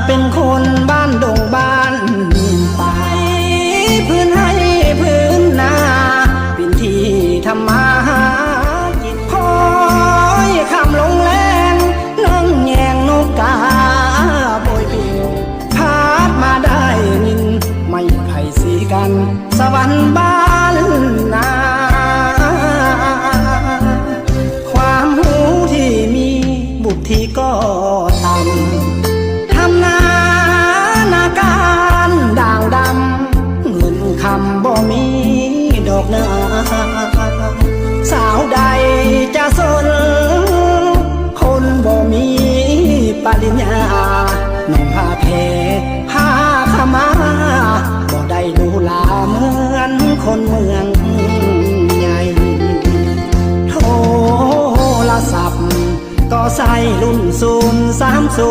ເປັນຄົນບ້ານດົງບ້ານປ່າ ພື້ນໄຮ່ພື້ນນາ ເປັນທີ່ທຳມາຫາກິນ ຄອຍຄ່ຳລົງແລງ ນ້ອງແຍງນົກກາໂບຍບິນ ພາດມາໄດ້ຍິນ ໄມ້ໄຜ່ສີກັນ ສະຫວັນບ້ານນາ ຄວາມຮູ້ທີ່ມີ ວຸດທິກໍຕ່ຳ ທຳນານາການດ່າງດຳ ເງິນຄຳບໍ່ມີດອກນາ ສາວໃດຈະສົນ ຄົນບໍ່ມີປະລິນຍາ ໜຸ່ມຜ້າແພ ຜ້າຂາວມາ ບໍ່ໄດ້ຫຼູຫຼາເໝືອນຄົນເມືອງໃຫຍ່ ໂທລະສັບ ກໍໃຊ້ລຸ້ນສູນສາມສູ